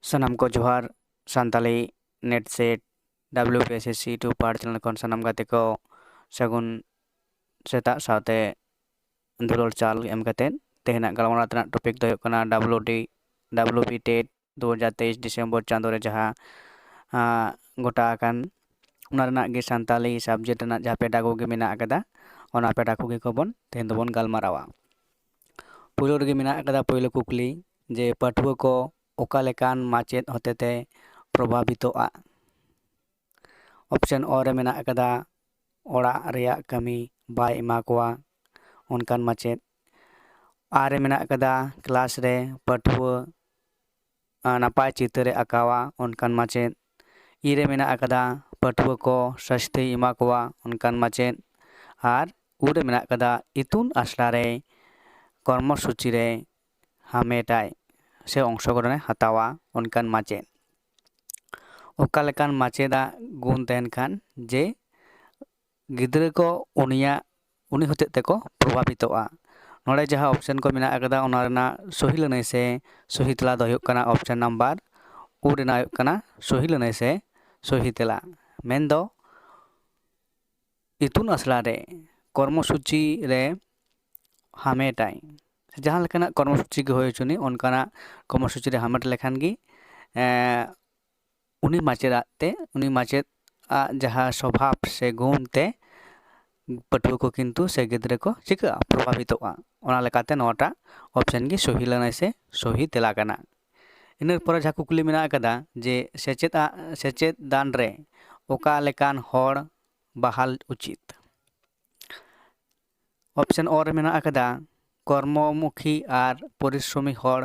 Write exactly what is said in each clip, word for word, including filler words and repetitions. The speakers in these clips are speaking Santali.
ᱥᱟᱱᱟᱢ ᱠᱚ ᱡᱚᱦᱟᱨ᱾ Santali NET SET WBSSC YouTube ᱯᱟᱲ ᱪᱮᱱᱮᱞ ᱠᱷᱚᱱ ᱥᱟᱱᱟᱢ ᱜᱟᱛᱮ ᱠᱚ ᱥᱟᱹᱜᱩᱱ ᱥᱮᱛᱟᱜ ᱥᱟᱶᱛᱮ ᱫᱩᱞᱟᱹᱲ ᱪᱟᱞ ᱮᱢ ᱠᱟᱛᱮᱫ, ᱛᱮᱦᱮᱧᱟᱜ ᱜᱟᱞᱢᱟᱨᱟᱣ ᱛᱮᱱᱟᱜ ᱴᱚᱯᱤᱠ ᱫᱚ ᱦᱩᱭᱩᱜ ᱠᱟᱱᱟ WD WB TET ᱫᱩ ᱦᱟᱡᱟᱨ ᱛᱮᱭᱤᱥ ᱰᱤᱥᱮᱢᱵᱚᱨ ᱪᱟᱸᱫᱳ ᱨᱮ ᱡᱟᱦᱟᱸ, ᱟᱸ, ᱜᱚᱴᱟ ᱟᱠᱟᱱ, ᱚᱱᱟ ᱨᱮᱱᱟᱜ ᱜᱮ ᱥᱟᱱᱛᱟᱞᱤ ᱥᱟᱵᱡᱮᱠᱴ ᱨᱮᱱᱟᱜ ᱡᱟᱦᱟᱸ ᱯᱮᱰᱟᱜᱳᱜᱤ ᱢᱮᱱᱟᱜ ᱟᱠᱟᱫᱟ, ᱚᱱᱟ ᱯᱮᱰᱟᱜᱳᱜᱤ ᱠᱚᱵᱚᱱ ᱛᱮᱦᱮᱧ ᱫᱚᱵᱚᱱ ᱜᱟᱞᱢᱟᱨᱟᱣᱟ᱾ ᱯᱳᱭᱞᱳ ᱨᱮᱜᱮ ᱢᱮᱱᱟᱜ ᱟᱠᱟᱫᱟ ᱯᱳᱭᱞᱳ ᱠᱩᱠᱞᱤ, ᱡᱮ ᱯᱟᱹᱴᱷᱩᱣᱟᱹ ᱠᱚ ᱚᱠᱟ ᱞᱮᱠᱟᱱ ᱢᱟᱪᱮᱫ ᱦᱚᱛᱮᱛᱮ ᱯᱨᱚᱵᱷᱟᱵᱤᱛᱚᱜᱼᱟ? ᱚᱯᱥᱮᱱ ᱚ ᱨᱮ ᱢᱮᱱᱟᱜ ᱟᱠᱟᱫᱟ, ᱚᱲᱟᱜ ᱨᱮᱭᱟᱜ ᱠᱟᱹᱢᱤ ᱵᱟᱭ ᱮᱢᱟ ᱠᱚᱣᱟ ᱚᱱᱠᱟᱱ ᱢᱟᱪᱮᱫ᱾ ᱟᱨ ᱨᱮ ᱢᱮᱱᱟᱜ ᱟᱠᱟᱫᱟ, ᱠᱞᱟᱥ ᱨᱮ ᱯᱟᱹᱴᱷᱩᱣᱟᱹ, ᱟ, ᱱᱟᱯᱟᱭ ᱪᱤᱛᱟᱹᱨᱮ ᱟᱸᱠᱟᱣᱟ ᱚᱱᱠᱟᱱ ᱢᱟᱪᱮᱫ᱾ ᱤ ᱨᱮ ᱢᱮᱱᱟᱜ ᱟᱠᱟᱫᱟ, ᱯᱟᱹᱴᱷᱩᱣᱟᱹ ᱠᱚ ᱥᱟᱹᱥᱛᱤᱭ ᱮᱢᱟ ᱠᱚᱣᱟ ᱚᱱᱠᱟᱱ ᱢᱟᱪᱮᱫ᱾ ᱟᱨ ᱩ ᱨᱮ ᱢᱮᱱᱟᱜ ᱟᱠᱟᱫᱟ, ᱤᱛᱩᱱ ᱟᱥᱲᱟ ᱨᱮ ᱠᱚᱨᱢᱚᱥᱩᱪᱤ ᱨᱮ ᱦᱟᱢᱮᱴᱟᱭ ᱥᱮ ᱚᱝᱥᱚᱜᱨᱚᱦᱚᱱᱮ ᱦᱟᱛᱟᱣᱟ ᱚᱱᱠᱟᱱ ᱢᱟᱪᱮᱫ᱾ ᱚᱠᱟ ᱞᱮᱠᱟᱱ ᱢᱟᱪᱮᱫᱟᱜ ᱜᱩᱱ ᱛᱟᱦᱮᱱ ᱠᱷᱟᱱ ᱡᱮ ᱜᱤᱫᱽᱨᱟᱹ ᱠᱚ ᱩᱱᱤᱭᱟᱜ, ᱩᱱᱤ ᱦᱚᱛᱮᱡ ᱛᱮᱠᱚ ᱯᱨᱚᱵᱷᱟᱵᱤᱛᱚᱜᱼᱟ? ᱱᱚᱰᱮ ᱡᱟᱦᱟᱸ ᱚᱯᱥᱮᱱ ᱠᱚ ᱢᱮᱱᱟᱜ ᱟᱠᱟᱫᱟ, ᱚᱱᱟ ᱨᱮᱱᱟᱜ ᱥᱚᱦᱤ ᱞᱟᱹᱱᱟᱹᱭ ᱥᱮ ᱥᱚᱦᱤ ᱛᱮᱞᱟ ᱫᱚ ᱦᱩᱭᱩᱜ ᱠᱟᱱᱟ ᱚᱯᱥᱮᱱ ᱱᱟᱢᱵᱟᱨ ᱩ ᱨᱮᱱᱟᱜ ᱦᱩᱭᱩᱜ ᱠᱟᱱᱟ ᱥᱚᱦᱤ ᱞᱟᱹᱱᱟᱹᱭ ᱥᱮ ᱥᱚᱦᱤ ᱛᱮᱞᱟ᱾ ᱢᱮᱱᱫᱚ ᱤᱛᱩᱱ ᱟᱥᱲᱟ ᱨᱮ ᱠᱚᱨᱢᱚᱥᱩᱪᱤ ᱨᱮ ᱦᱟᱢᱮᱴᱟᱭ, ᱡᱟᱦᱟᱸ ᱞᱮᱠᱟᱱᱟᱜ ᱠᱚᱨᱢᱚᱥᱩᱪᱤ ᱜᱮ ᱦᱩᱭ ᱦᱚᱪᱚᱱᱤᱡ, ᱚᱱᱠᱟᱱᱟᱜ ᱠᱚᱨᱢᱚᱥᱩᱪᱤ ᱨᱮ ᱦᱟᱢᱮᱴ ᱞᱮᱠᱷᱟᱱ ᱜᱮ, ᱮᱸ, ᱩᱱᱤ ᱢᱟᱪᱮᱫᱟᱜ ᱛᱮ, ᱩᱱᱤ ᱢᱟᱪᱮᱫ ᱟᱜ ᱡᱟᱦᱟᱸ ᱥᱚᱵᱷᱟᱵ ᱥᱮ ᱜᱩᱱ ᱛᱮ ᱯᱟᱹᱴᱷᱩᱣᱟᱹ ᱠᱚ ᱠᱤᱱᱛᱩ ᱥᱮ ᱜᱤᱫᱽᱨᱟᱹ ᱠᱚ ᱪᱤᱠᱟᱹᱜᱼᱟ? ᱯᱨᱚᱵᱷᱟᱵᱤᱛᱚᱜᱼᱟ᱾ ᱚᱱᱟ ᱞᱮᱠᱟᱛᱮ ᱱᱚᱣᱟᱴᱟᱜ ᱚᱯᱥᱮᱱ ᱜᱮ ᱥᱚᱦᱤ ᱞᱟᱹᱱᱟᱹᱭ ᱥᱮ ᱥᱚᱦᱤ ᱛᱮᱞᱟ ᱠᱟᱱᱟ᱾ ᱤᱱᱟᱹ ᱯᱚᱨᱮ ᱡᱟᱦᱟᱸ ᱠᱩᱠᱞᱤ ᱢᱮᱱᱟᱜ ᱟᱠᱟᱫᱟ ᱡᱮ ᱥᱮᱪᱮᱫ ᱟᱜ, ᱥᱮᱪᱮᱫ ᱫᱟᱱ ᱨᱮ ᱚᱠᱟ ᱞᱮᱠᱟᱱ ᱦᱚᱲ ᱵᱟᱦᱟᱞ ᱩᱪᱤᱛ? ᱚᱯᱥᱮᱱ ᱚ ᱨᱮ ᱢᱮᱱᱟᱜ ᱟᱠᱟᱫᱟ ᱠᱚᱨᱢᱚᱢᱩᱠᱷᱤ ᱟᱨ ᱯᱚᱨᱤᱥᱨᱚᱢᱤ ᱦᱚᱲ,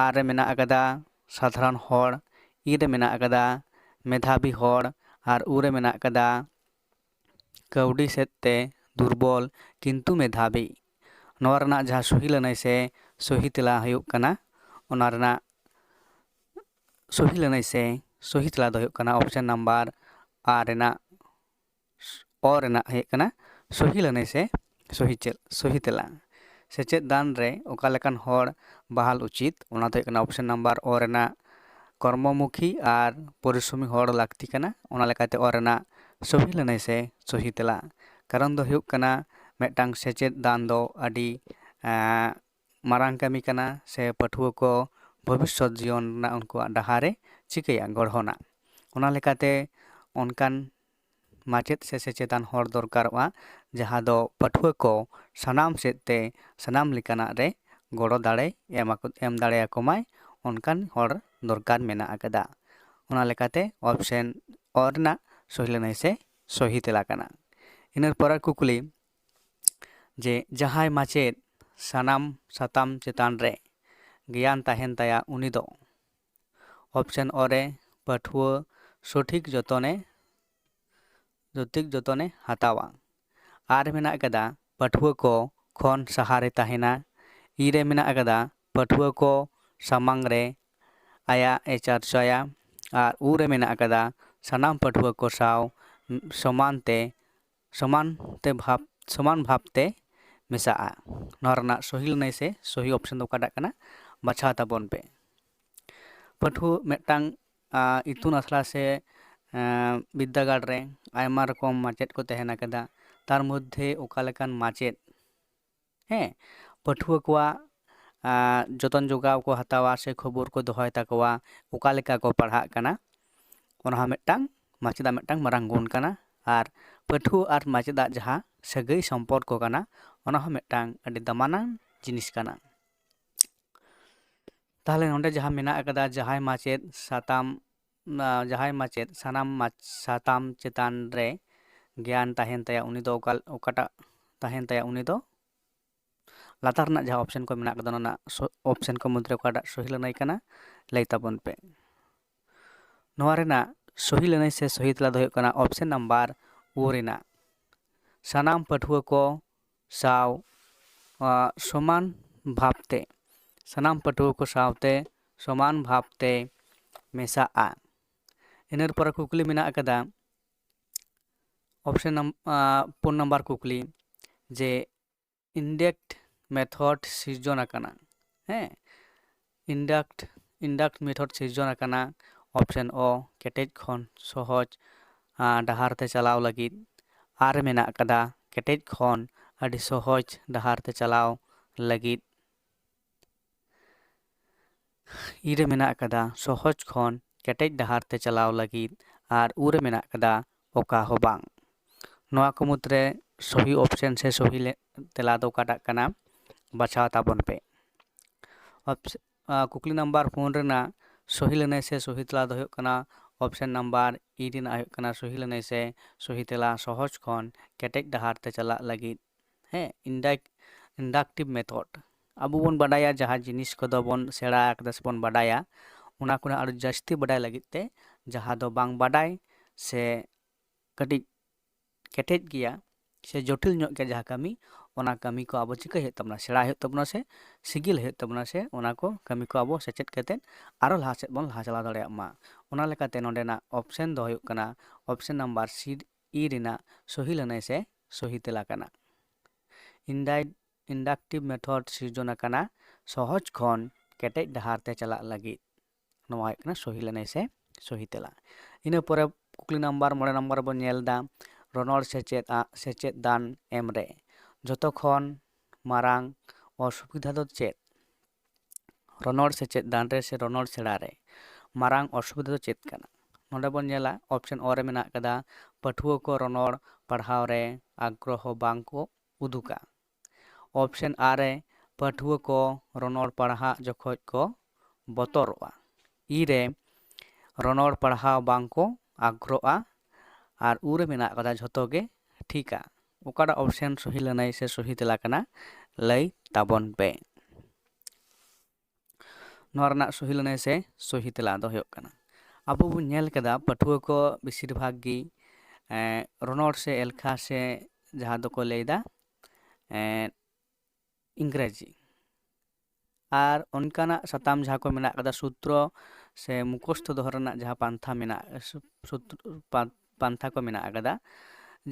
ᱟᱨ ᱨᱮ ᱢᱮᱱᱟᱜ ᱟᱠᱟᱫᱟ ᱥᱟᱫᱷᱟᱨᱚᱱ ᱦᱚᱲ, ᱤ ᱨᱮ ᱢᱮᱱᱟᱜ ᱟᱠᱟᱫᱟ ᱢᱮᱫᱷᱟᱵᱤ ᱦᱚᱲ, ᱟᱨ ᱩ ᱨᱮ ᱢᱮᱱᱟᱜ ᱟᱠᱟᱫᱟ ᱠᱟᱹᱣᱰᱤ ᱥᱮᱫ ᱛᱮ ᱫᱩᱨᱵᱚᱞ ᱠᱤᱱᱛᱩ ᱢᱮᱫᱷᱟᱵᱤ᱾ ᱱᱚᱣᱟ ᱨᱮᱱᱟᱜ ᱡᱟᱦᱟᱸ ᱥᱚᱦᱤ ᱞᱟᱹᱱᱟᱹᱭ ᱥᱮ ᱥᱚᱦᱤ ᱛᱮᱞᱟ ᱦᱩᱭᱩᱜ ᱠᱟᱱᱟ, ᱚᱱᱟ ᱨᱮᱱᱟᱜ ᱥᱚᱦᱤ ᱞᱟᱹᱱᱟᱹᱭ ᱥᱮ ᱥᱚᱦᱤ ᱛᱮᱞᱟ ᱫᱚ ᱦᱩᱭᱩᱜ ᱠᱟᱱᱟ ᱚᱯᱥᱮᱱ ᱱᱟᱢᱵᱟᱨ ᱟᱨ ᱨᱮᱱᱟᱜ ᱚ ᱨᱮᱱᱟᱜ ᱦᱩᱭᱩᱜ ᱠᱟᱱᱟ ᱥᱚᱦᱤ ᱞᱟᱹᱱᱟᱹᱭ ᱥᱮ ᱥᱚᱦᱤ ᱪᱮᱫ, ᱥᱚᱦᱤ ᱛᱮᱞᱟ᱾ ᱥᱮᱪᱮᱫ ᱫᱟᱱ ᱨᱮ ᱚᱠᱟ ᱞᱮᱠᱟᱱ ᱦᱚᱲ ᱵᱟᱦᱟᱞ ᱩᱪᱤᱛ? ᱚᱱᱟ ᱫᱚ ᱦᱩᱭᱩᱜ ᱠᱟᱱᱟ ᱚᱯᱥᱮᱱ ᱱᱟᱢᱵᱟᱨ ᱚ ᱨᱮᱱᱟᱜ ᱠᱚᱨᱢᱚᱢᱩᱠᱷᱤ ᱟᱨ ᱯᱚᱨᱤᱥᱨᱚᱢᱤ ᱦᱚᱲ ᱞᱟᱹᱠᱛᱤ ᱠᱟᱱᱟ᱾ ᱚᱱᱟ ᱞᱮᱠᱟᱛᱮ ᱚ ᱨᱮᱱᱟᱜ ᱥᱚᱦᱤ ᱞᱟᱹᱱᱟᱹᱭ ᱥᱮ ᱥᱚᱦᱤ ᱛᱮᱞᱟ᱾ ᱠᱟᱨᱚᱱ ᱫᱚ ᱦᱩᱭᱩᱜ ᱠᱟᱱᱟ, ᱢᱤᱫᱴᱟᱝ ᱥᱮᱪᱮᱫ ᱫᱟᱱ ᱫᱚ ᱟᱹᱰᱤ ᱢᱟᱨᱟᱝ ᱠᱟᱹᱢᱤ ᱠᱟᱱᱟ, ᱥᱮ ᱯᱟᱹᱴᱷᱩᱣᱟᱹ ᱠᱚ ᱵᱷᱚᱵᱤᱥᱥᱚᱛ ᱡᱤᱭᱚᱱ ᱨᱮᱱᱟᱜ ᱩᱱᱠᱩᱣᱟᱜ ᱰᱟᱦᱟᱨᱮ ᱪᱤᱠᱟᱹᱭᱟ, ᱜᱚᱲᱦᱚᱱᱟ᱾ ᱚᱱᱟ ᱞᱮᱠᱟᱛᱮ ᱚᱱᱠᱟᱱ ᱢᱟᱪᱮᱫ ᱥᱮ ᱥᱮᱪᱮᱫᱟᱱ ᱦᱚᱲ ᱫᱚᱨᱠᱟᱨᱚᱜᱼᱟ, ᱡᱟᱦᱟᱸ ᱫᱚ ᱯᱟᱹᱴᱷᱩᱣᱟᱹ ᱠᱚ ᱥᱟᱱᱟᱢ ᱥᱮᱫ ᱛᱮ ᱥᱟᱱᱟᱢ ᱞᱮᱠᱟᱱᱟᱜ ᱨᱮ ᱜᱚᱲᱚ ᱫᱟᱲᱮ ᱮᱢ ᱟᱠᱚ, ᱮᱢ ᱫᱟᱲᱮᱭᱟᱠᱚ ᱢᱟᱭ, ᱚᱱᱠᱟᱱ ᱦᱚᱲ ᱫᱚᱨᱠᱟᱨ ᱢᱮᱱᱟᱜ ᱟᱠᱟᱫᱟ᱾ ᱚᱱᱟ ᱞᱮᱠᱟᱛᱮ ᱚᱯᱥᱮᱱ ᱚ ᱨᱮᱱᱟᱜ ᱥᱚᱦᱤ ᱞᱟᱹᱱᱟᱹᱭ ᱥᱮ ᱥᱚᱦᱤ ᱛᱮᱞᱟ ᱠᱟᱱᱟ᱾ ᱤᱱᱟᱹ ᱯᱚᱨᱮᱨ ᱠᱩᱠᱞᱤ, ᱡᱮ ᱡᱟᱦᱟᱸᱭ ᱢᱟᱪᱮᱫ ᱥᱟᱱᱟᱢ ᱥᱟᱛᱟᱢ ᱪᱮᱛᱟᱱ ᱨᱮ ᱜᱮᱭᱟᱱ ᱛᱟᱦᱮᱱ ᱛᱟᱭᱟ, ᱩᱱᱤ ᱫᱚ ᱚᱯᱥᱮᱱ ᱚ ᱨᱮ ᱯᱟᱹᱴᱷᱩᱣᱟᱹ ᱥᱚᱴᱷᱤᱠ ᱡᱚᱛᱚᱱᱮ ᱡᱚᱛᱤᱠ ᱡᱚᱛᱚᱱᱮ ᱦᱟᱛᱟᱣᱟ᱾ ᱟᱨ ᱢᱮᱱᱟᱜ ᱟᱠᱟᱫᱟ ᱯᱟᱹᱴᱷᱩᱣᱟᱹ ᱠᱚ ᱠᱷᱚᱱ ᱥᱟᱦᱟᱨᱮ ᱛᱟᱦᱮᱱᱟ᱾ ᱤ ᱨᱮ ᱢᱮᱱᱟᱜ ᱟᱠᱟᱫᱟ ᱯᱟᱹᱴᱷᱩᱣᱟᱹ ᱠᱚ ᱥᱟᱢᱟᱝ ᱨᱮ ᱟᱭᱟᱜ ᱮ ᱪᱟᱨᱪᱟᱭᱟ᱾ ᱟᱨ ᱩ ᱨᱮ ᱢᱮᱱᱟᱜ ᱟᱠᱟᱫᱟ ᱥᱟᱱᱟᱢ ᱯᱟᱹᱴᱷᱩᱣᱟᱹ ᱠᱚ ᱥᱟᱶ ᱥᱚᱢᱟᱱ ᱛᱮ, ᱥᱚᱢᱟᱱ ᱛᱮ ᱵᱷᱟᱵᱽ, ᱥᱚᱢᱟᱱ ᱵᱷᱟᱵᱽ ᱛᱮ ᱢᱮᱥᱟᱜᱼᱟ᱾ ᱱᱚᱣᱟ ᱨᱮᱱᱟᱜ ᱥᱚᱦᱤ ᱞᱟᱹᱱᱟᱹᱭ ᱥᱮ ᱥᱚᱦᱤ ᱚᱯᱥᱮᱱ ᱫᱚ ᱚᱠᱟᱴᱟᱜ ᱠᱟᱱᱟ? ᱵᱟᱪᱷᱟᱣ ᱛᱟᱵᱚᱱ ᱯᱮ᱾ ᱯᱟᱹᱴᱷᱩᱣᱟᱹ ᱢᱤᱫᱴᱟᱝ ᱟᱸ, ᱤᱛᱩᱱ ᱟᱥᱲᱟ ᱥᱮ ᱟᱸ, ᱵᱤᱨᱫᱟᱹᱜᱟᱲ ᱨᱮ ᱟᱭᱢᱟ ᱨᱚᱠᱚᱢ ᱢᱟᱪᱮᱫ ᱠᱚ ᱛᱟᱦᱮᱱ ᱟᱠᱟᱫᱟ᱾ ᱛᱟᱨ ᱢᱚᱫᱽᱫᱷᱮ ᱚᱠᱟ ᱞᱮᱠᱟᱱ ᱢᱟᱪᱮᱫ, ᱦᱮᱸ, ᱯᱟᱹᱴᱷᱩᱣᱟᱹ ᱠᱚᱣᱟᱜ ᱟᱸ, ᱡᱚᱛᱚᱱ ᱡᱚᱜᱟᱣ ᱠᱚ ᱦᱟᱛᱟᱣᱟ ᱥᱮ ᱠᱷᱚᱵᱚᱨ ᱠᱚ ᱫᱚᱦᱚᱭ ᱛᱟᱠᱚᱣᱟ, ᱚᱠᱟ ᱞᱮᱠᱟ ᱠᱚ ᱯᱟᱲᱦᱟᱜ ᱠᱟᱱᱟ, ᱚᱱᱟ ᱦᱚᱸ ᱢᱤᱫᱴᱟᱝ ᱢᱟᱪᱮᱫᱟᱜ ᱢᱤᱫᱴᱟᱝ ᱢᱟᱨᱟᱝ ᱜᱩᱱ ᱠᱟᱱᱟ᱾ ᱟᱨ ᱯᱟᱹᱴᱷᱩᱣᱟᱹ ᱟᱨ ᱢᱟᱪᱮᱫᱟᱜ ᱡᱟᱦᱟᱸ ᱥᱟᱹᱜᱟᱹᱭ ᱥᱚᱢᱯᱚᱨᱠᱚ ᱠᱟᱱᱟ, ᱚᱱᱟ ᱦᱚᱸ ᱢᱤᱫᱴᱟᱝ ᱟᱹᱰᱤ ᱫᱟᱢᱟᱱᱟᱝ ᱡᱤᱱᱤᱥ ᱠᱟᱱᱟ᱾ ᱛᱟᱦᱚᱞᱮ ᱱᱚᱰᱮ ᱡᱟᱦᱟᱸ ᱢᱮᱱᱟᱜ ᱟᱠᱟᱫᱟ, ᱡᱟᱦᱟᱸᱭ ᱢᱟᱪᱮᱫ ᱥᱟᱛᱟᱢ, ᱟ, ᱡᱟᱦᱟᱸᱭ ᱢᱟᱪᱮᱫ ᱥᱟᱱᱟᱢ ᱢᱟᱪ-, ᱥᱟᱛᱟᱢ ᱪᱮᱛᱟᱱ ᱨᱮ ᱜᱮᱭᱟᱱ ᱛᱟᱦᱮᱱ ᱛᱟᱭᱟ, ᱩᱱᱤ ᱫᱚ ᱚᱠᱟ, ᱚᱠᱟᱴᱟᱜ ᱛᱟᱦᱮᱱ ᱛᱟᱭᱟ, ᱩᱱᱤ ᱫᱚ ᱞᱟᱛᱟᱨ ᱨᱮᱱᱟᱜ ᱡᱟᱦᱟᱸ ᱚᱯᱥᱮᱱ ᱠᱚ ᱢᱮᱱᱟᱜ ᱟᱠᱟᱫᱟ, ᱚᱱᱟ ᱨᱮᱱᱟᱜ ᱥᱚ-, ᱚᱯᱥᱮᱱ ᱠᱚ ᱢᱩᱫᱽᱨᱮ ᱚᱠᱟᱴᱟᱜ ᱥᱚᱦᱤ ᱞᱟᱹᱱᱟᱹᱭ ᱠᱟᱱᱟ, ᱞᱟᱹᱭ ᱛᱟᱵᱚᱱ ᱯᱮ᱾ ᱱᱚᱣᱟ ᱨᱮᱱᱟᱜ ᱥᱚᱦᱤ ᱞᱟᱹᱱᱟᱹᱭ ᱥᱮ ᱥᱚᱦᱤ ᱛᱮᱞᱟ ᱫᱚ ᱦᱩᱭᱩᱜ ᱠᱟᱱᱟ ᱚᱯᱥᱮᱱ ᱱᱟᱢᱵᱟᱨ ᱳ ᱨᱮᱱᱟᱜ᱾ ᱥᱟᱱᱟᱢ ᱯᱟᱹᱴᱷᱩᱣᱟᱹ ᱠᱚ ᱥᱟᱶ, ᱟ, ᱥᱚᱢᱟᱱ ᱵᱷᱟᱵᱽᱛᱮ, ᱥᱟᱱᱟᱢ ᱯᱟᱹᱴᱷᱩᱣᱟᱹ ᱠᱚ ᱥᱟᱶᱛᱮ ᱥᱚᱢᱟᱱ ᱵᱷᱟᱵᱽᱛᱮ ᱢᱮᱥᱟᱜᱼᱟ᱾ ᱤᱱᱟᱹ ᱯᱚᱨᱮ ᱠᱩᱠᱞᱤ ᱢᱮᱱᱟᱜ ᱟᱠᱟᱫᱟ, ᱚᱯᱥᱮᱱ ᱱᱟᱢ-, ᱟ, ᱯᱩᱱ ᱱᱟᱢᱵᱟᱨ ᱠᱩᱠᱞᱤ, ᱡᱮ induct method ᱥᱤᱨᱡᱚᱱ ᱟᱠᱟᱱᱟ᱾ ᱦᱮᱸ, induct induct method ᱥᱤᱨᱡᱚᱱ ᱟᱠᱟᱱᱟ᱾ Option O, ᱠᱮᱴᱮᱡ ᱠᱷᱚᱱ ᱥᱚᱦᱚᱡ ᱰᱟᱦᱟᱨ ᱛᱮ ᱪᱟᱞᱟᱣ ᱞᱟᱹᱜᱤᱫ᱾ ᱟᱨ ᱢᱮᱱᱟᱜ ᱟᱠᱟᱫᱟ ᱠᱮᱴᱮᱡ ᱠᱷᱚᱱ ᱟᱹᱰᱤ ᱥᱚᱦᱚᱡ ᱰᱟᱦᱟᱨ ᱛᱮ ᱪᱟᱞᱟᱣ ᱞᱟᱹᱜᱤᱫ᱾ ᱤ ᱨᱮ ᱢᱮᱱᱟᱜ ᱟᱠᱟᱫᱟ ᱥᱚᱦᱚᱡ ᱠᱷᱚᱱ ᱠᱮᱴᱮᱡ ᱰᱟᱦᱟᱨ ᱛᱮ ᱪᱟᱞᱟᱣ ᱞᱟᱹᱜᱤᱫ᱾ ᱟᱨ ᱩ ᱨᱮ ᱢᱮᱱᱟᱜ ᱟᱠᱟᱫᱟ ᱚᱠᱟ ᱦᱚᱸ ᱵᱟᱝ᱾ ᱱᱚᱣᱟ ᱠᱚ ᱢᱩᱫᱽᱨᱮ ᱥᱚᱦᱤ option ᱥᱮ ᱥᱚᱦᱤ ᱛᱮᱞᱟ ᱫᱚ ᱚᱠᱟᱴᱟᱜ ᱠᱟᱱᱟ? ᱵᱟᱪᱷᱟᱣ ᱛᱟᱵᱚᱱ ᱯᱮ᱾ ᱠᱩᱠᱞᱤ ᱱᱟᱢᱵᱟᱨ ᱯᱩᱱ ᱨᱮᱱᱟᱜ ᱥᱚᱦᱤ ᱞᱟᱹᱱᱟᱹᱭ ᱥᱮ ᱥᱚᱦᱤ ᱛᱮᱞᱟ ᱫᱚ ᱦᱩᱭᱩᱜ ᱠᱟᱱᱟ option number E ᱨᱮᱱᱟᱜ ᱦᱩᱭᱩᱜ ᱠᱟᱱᱟ ᱥᱚᱦᱤ ᱞᱟᱹᱱᱟᱹᱭ ᱥᱮ ᱥᱚᱦᱤ ᱛᱮᱞᱟ, ᱥᱚᱦᱚᱡ ᱠᱷᱚᱱ ᱠᱮᱴᱮᱡ ᱰᱟᱦᱟᱨ ᱛᱮ ᱪᱟᱞᱟᱜ ᱞᱟᱹᱜᱤᱫ᱾ ᱦᱮᱸ, induct inductive method᱾ ᱟᱵᱚ ᱵᱚᱱ ᱵᱟᱰᱟᱭᱟ ᱡᱟᱦᱟᱸ ᱡᱤᱱᱤᱥ ᱠᱚᱫᱚ ᱵᱚᱱ ᱥᱮᱬᱟ ᱟᱠᱟᱫᱟ ᱥᱮ ᱵᱚᱱ ᱵᱟᱰᱟᱭᱟ, ᱚᱱᱟ ᱠᱷᱚᱱᱟᱜ ᱟᱨᱚ ᱡᱟᱹᱥᱛᱤ ᱵᱟᱰᱟᱭ ᱞᱟᱹᱜᱤᱫ ᱛᱮ ᱡᱟᱦᱟᱸ ᱫᱚ ᱵᱟᱝ ᱵᱟᱰᱟᱭ ᱥᱮ ᱠᱟᱹᱴᱤᱡ ᱠᱮᱴᱮᱡ ᱜᱮᱭᱟ ᱥᱮ ᱡᱚᱴᱤᱞ ᱧᱚᱜ ᱜᱮᱭᱟ ᱡᱟᱦᱟᱸ ᱠᱟᱹᱢᱤ, ᱚᱱᱟ ᱠᱟᱹᱢᱤ ᱠᱚ ᱟᱵᱚ ᱪᱤᱠᱟᱹᱭ ᱦᱩᱭᱩᱜ ᱛᱟᱵᱚᱱᱟ? ᱥᱮᱬᱟᱭ ᱦᱩᱭᱩᱜ ᱛᱟᱵᱚᱱᱟ ᱥᱮ ᱥᱤᱜᱤᱞ ᱦᱩᱭᱩᱜ ᱛᱟᱵᱚᱱᱟ ᱥᱮ ᱚᱱᱟ ᱠᱚ ᱠᱟᱹᱢᱤ ᱠᱚ ᱟᱵᱚ ᱥᱮᱪᱮᱫ ᱠᱟᱛᱮᱫ ᱟᱨᱚ ᱞᱟᱦᱟ ᱥᱮᱫ ᱵᱚᱱ ᱞᱟᱦᱟ ᱪᱟᱞᱟᱣ ᱫᱟᱲᱮᱭᱟᱜ ᱢᱟ᱾ ᱚᱱᱟ ᱞᱮᱠᱟᱛᱮ ᱱᱚᱰᱮᱱᱟᱜ option ᱫᱚ ᱦᱩᱭᱩᱜ ᱠᱟᱱᱟ option number C, E ᱨᱮᱱᱟᱜ ᱥᱚᱦᱤ ᱞᱟᱹᱱᱟᱹᱭ ᱥᱮ ᱥᱚᱦᱤ ᱛᱮᱞᱟ ᱠᱟᱱᱟ᱾ Induct inductive method ᱥᱤᱨᱡᱚᱱ ᱟᱠᱟᱱᱟ ᱥᱚᱦᱚᱡ ᱠᱷᱚᱱ ᱠᱮᱴᱮᱡ ᱰᱟᱦᱟᱨ ᱛᱮ ᱪᱟᱞᱟᱜ ᱞᱟᱹᱜᱤᱫ᱾ ᱱᱚᱣᱟ ᱦᱩᱭᱩᱜ ᱠᱟᱱᱟ ᱥᱚᱦᱤ ᱞᱟᱹᱱᱟᱹᱭ ᱥᱮ ᱥᱚᱦᱤ ᱛᱮᱞᱟ᱾ ᱤᱱᱟᱹ ᱯᱚᱨᱮ ᱠᱩᱠᱞᱤ ᱱᱟᱢᱵᱟᱨ ᱢᱚᱬᱮ ᱱᱟᱢᱵᱟᱨ ᱵᱚᱱ ᱧᱮᱞ ᱮᱫᱟ, ᱨᱚᱱᱚᱲ ᱥᱮᱪᱮᱫ ᱟᱜ ᱥᱮᱪᱮᱫ ᱫᱟᱱ ᱮᱢ ᱨᱮ ᱡᱚᱛᱚ ᱠᱷᱚᱱ ᱢᱟᱨᱟᱝ ᱚᱥᱩᱵᱤᱫᱷᱟ ᱫᱚ ᱪᱮᱫ? ᱨᱚᱱᱚᱲ ᱥᱮᱪᱮᱫ ᱫᱟᱱ ᱨᱮ ᱥᱮ ᱨᱚᱱᱚᱲ ᱥᱮᱬᱟ ᱨᱮ ᱢᱟᱨᱟᱝ ᱚᱥᱩᱵᱤᱫᱷᱟ ᱫᱚ ᱪᱮᱫ ᱠᱟᱱᱟ? ᱱᱚᱰᱮ ᱵᱚᱱ ᱧᱮᱞᱟ option O ᱨᱮ ᱢᱮᱱᱟᱜ ᱟᱠᱟᱫᱟ ᱯᱟᱹᱴᱷᱩᱣᱟᱹ ᱠᱚ ᱨᱚᱱᱚᱲ ᱯᱟᱲᱦᱟᱣ ᱨᱮ ᱟᱜᱽᱨᱚᱦᱚ ᱵᱟᱝ ᱠᱚ ᱩᱫᱩᱜᱟ᱾ Option A ᱨᱮ ᱯᱟᱹᱴᱷᱩᱣᱟᱹ ᱠᱚ ᱨᱚᱱᱚᱲ ᱯᱟᱲᱦᱟᱜ ᱡᱚᱠᱷᱚᱡ ᱠᱚ ᱵᱚᱛᱚᱨᱚᱜᱼᱟ᱾ E ᱨᱮ ᱨᱚᱱᱚᱲ ᱯᱟᱲᱦᱟᱣ ᱵᱟᱝ ᱠᱚ ᱟᱜᱽᱨᱚᱦᱚᱜᱼᱟ᱾ ᱟᱨ ᱩ ᱨᱮ ᱢᱮᱱᱟᱜ ᱟᱠᱟᱫᱟ ᱡᱷᱚᱛᱚ ᱜᱮ ᱴᱷᱤᱠᱟ᱾ ᱚᱠᱟᱴᱟᱜ option ᱥᱚᱦᱤ ᱞᱟᱹᱱᱟᱹᱭ ᱥᱮ ᱥᱚᱦᱤ ᱛᱮᱞᱟ ᱠᱟᱱᱟ? ᱞᱟᱹᱭ ᱛᱟᱵᱚᱱ ᱯᱮ᱾ ᱱᱚᱣᱟ ᱨᱮᱱᱟᱜ ᱥᱚᱦᱤ ᱞᱟᱹᱱᱟᱹᱭ ᱥᱮ ᱥᱚᱦᱤ ᱛᱮᱞᱟ ᱫᱚ ᱦᱩᱭᱩᱜ ᱠᱟᱱᱟ, ᱟᱵᱚ ᱵᱚᱱ ᱧᱮᱞ ᱠᱟᱫᱟ ᱯᱟᱹᱴᱷᱩᱣᱟᱹ ᱠᱚ ᱵᱮᱥᱤᱨ ᱵᱷᱟᱜᱽ ᱜᱮ, ᱮᱸ, ᱨᱚᱱᱚᱲ ᱥᱮ ᱮᱞᱠᱷᱟ ᱥᱮ ᱡᱟᱦᱟᱸ ᱫᱚᱠᱚ ᱞᱟᱹᱭᱫᱟ, ᱮᱸ, ᱤᱝᱨᱮᱡᱤ ᱟᱨ ᱚᱱᱠᱟᱱᱟᱜ ᱥᱟᱛᱟᱢ ᱡᱟᱦᱟᱸ ᱠᱚ ᱢᱮᱱᱟᱜ ᱠᱟᱫᱟ, ᱥᱩᱛᱨᱚ ᱥᱮ ᱢᱩᱠᱷᱚᱥᱛᱷᱚ ᱫᱚᱦᱚ ᱨᱮᱱᱟᱜ ᱡᱟᱦᱟᱸ ᱯᱟᱱᱛᱷᱟ ᱢᱮᱱᱟᱜ, ᱥᱩ-, ᱥᱩᱛᱨᱚ, ᱯᱟ-, ᱯᱟᱱᱛᱷᱟ ᱠᱚ ᱢᱮᱱᱟᱜ ᱟᱠᱟᱫᱟ,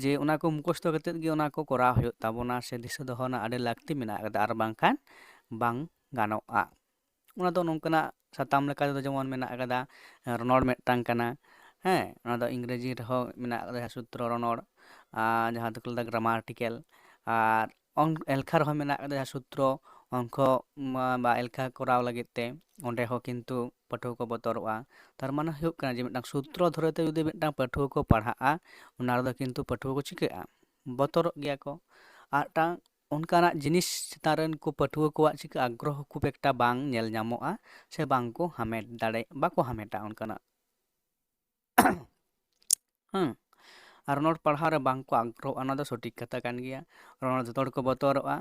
ᱡᱮ ᱚᱱᱟ ᱠᱚ ᱢᱩᱠᱷᱚᱥᱛᱷᱚ ᱠᱟᱛᱮᱫ ᱜᱮ ᱚᱱᱟ ᱠᱚ ᱠᱚᱨᱟᱣ ᱦᱩᱭᱩᱜ ᱛᱟᱵᱚᱱᱟ ᱥᱮ ᱫᱤᱥᱟᱹ ᱫᱚᱦᱚ ᱨᱮᱱᱟᱜ ᱟᱹᱰᱤ ᱞᱟᱹᱠᱛᱤ ᱢᱮᱱᱟᱜ ᱟᱠᱟᱫᱟ, ᱟᱨ ᱵᱟᱝᱠᱷᱟᱱ ᱵᱟᱝ ᱜᱟᱱᱚᱜᱼᱟ᱾ ᱚᱱᱟ ᱫᱚ ᱱᱚᱝᱠᱟᱱᱟᱜ ᱥᱟᱛᱟᱢ ᱞᱮᱠᱟ ᱛᱮᱫᱚ ᱡᱮᱢᱚᱱ ᱢᱮᱱᱟᱜ ᱟᱠᱟᱫᱟ, ᱨᱚᱱᱚᱲ ᱢᱤᱫᱴᱟᱝ ᱠᱟᱱᱟ᱾ ᱦᱮᱸ, ᱚᱱᱟ ᱫᱚ ᱤᱝᱨᱮᱡᱤ ᱨᱮᱦᱚᱸ ᱢᱮᱱᱟᱜ ᱟᱠᱟᱫᱟ ᱡᱟᱦᱟᱸ ᱥᱩᱛᱨᱚ ᱨᱚᱱᱚᱲ, ᱟᱨ ᱡᱟᱦᱟᱸ ᱫᱚᱠᱚ ᱞᱟᱹᱭᱫᱟ ᱜᱨᱟᱢᱟᱨᱴᱤᱠᱮᱞ᱾ ᱟᱨ ᱚᱝ-, ᱮᱞᱠᱷᱟ ᱨᱮᱦᱚᱸ ᱢᱮᱱᱟᱜ ᱟᱠᱟᱫᱟ ᱡᱟᱦᱟᱸ ᱥᱩᱛᱨᱚ, ᱚᱝᱠᱚ ᱢᱟ-, ᱵᱟ ᱮᱞᱠᱷᱟ ᱠᱚᱨᱟᱣ ᱞᱟᱹᱜᱤᱫ ᱛᱮ ᱚᱸᱰᱮ ᱦᱚᱸ ᱠᱤᱱᱛᱩ ᱯᱟᱹᱴᱷᱩᱣᱟᱹ ᱠᱚ ᱵᱚᱛᱚᱨᱚᱜᱼᱟ᱾ ᱛᱟᱨ ᱢᱟᱱᱮ ᱦᱩᱭᱩᱜ ᱠᱟᱱᱟ ᱡᱮ ᱢᱤᱫᱴᱟᱝ ᱥᱩᱛᱨᱚ ᱫᱷᱚᱨᱮ ᱛᱮ ᱡᱩᱫᱤ ᱢᱤᱫᱴᱟᱝ ᱯᱟᱹᱴᱷᱩᱣᱟᱹ ᱠᱚ ᱯᱟᱲᱦᱟᱜᱼᱟ, ᱚᱱᱟ ᱨᱮᱫᱚ ᱠᱤᱱᱛᱩ ᱯᱟᱹᱴᱷᱩᱣᱟᱹ ᱠᱚ ᱪᱤᱠᱟᱹᱜᱼᱟ? ᱵᱚᱛᱚᱨᱚᱜ ᱜᱮᱭᱟ ᱠᱚ᱾ ᱟᱨ ᱢᱤᱫᱴᱟᱝ ᱚᱱᱠᱟᱱᱟᱜ ᱡᱤᱱᱤᱥ ᱪᱮᱛᱟᱱ ᱨᱮᱱ ᱠᱚ ᱯᱟᱹᱴᱷᱩᱣᱟᱹ ᱠᱚᱣᱟᱜ ᱪᱤᱠᱟᱹ ᱟᱜᱽᱨᱚᱦᱚ ᱠᱷᱩᱵ ᱮᱠᱴᱟ ᱵᱟᱝ ᱧᱮᱞ ᱧᱟᱢᱚᱜᱼᱟ, ᱥᱮ ᱵᱟᱝ ᱠᱚ ᱦᱟᱢᱮᱴ ᱫᱟᱲᱮ, ᱵᱟᱠᱚ ᱦᱟᱢᱮᱴᱟ ᱚᱱᱠᱟᱱᱟᱜ᱾ ᱦᱮᱸ, ᱟᱨ ᱨᱚᱱᱚᱲ ᱯᱟᱲᱦᱟᱣ ᱨᱮ ᱵᱟᱝ ᱠᱚ ᱟᱜᱽᱨᱚᱦᱚᱜᱼᱟ, ᱚᱱᱟ ᱫᱚ ᱥᱚᱴᱷᱤᱠ ᱠᱟᱛᱷᱟ ᱠᱟᱱ ᱜᱮᱭᱟ᱾ ᱨᱚᱱᱚᱲ ᱡᱚᱛᱚ ᱦᱚᱲ ᱠᱚ ᱵᱚᱛᱚᱨᱚᱜᱼᱟ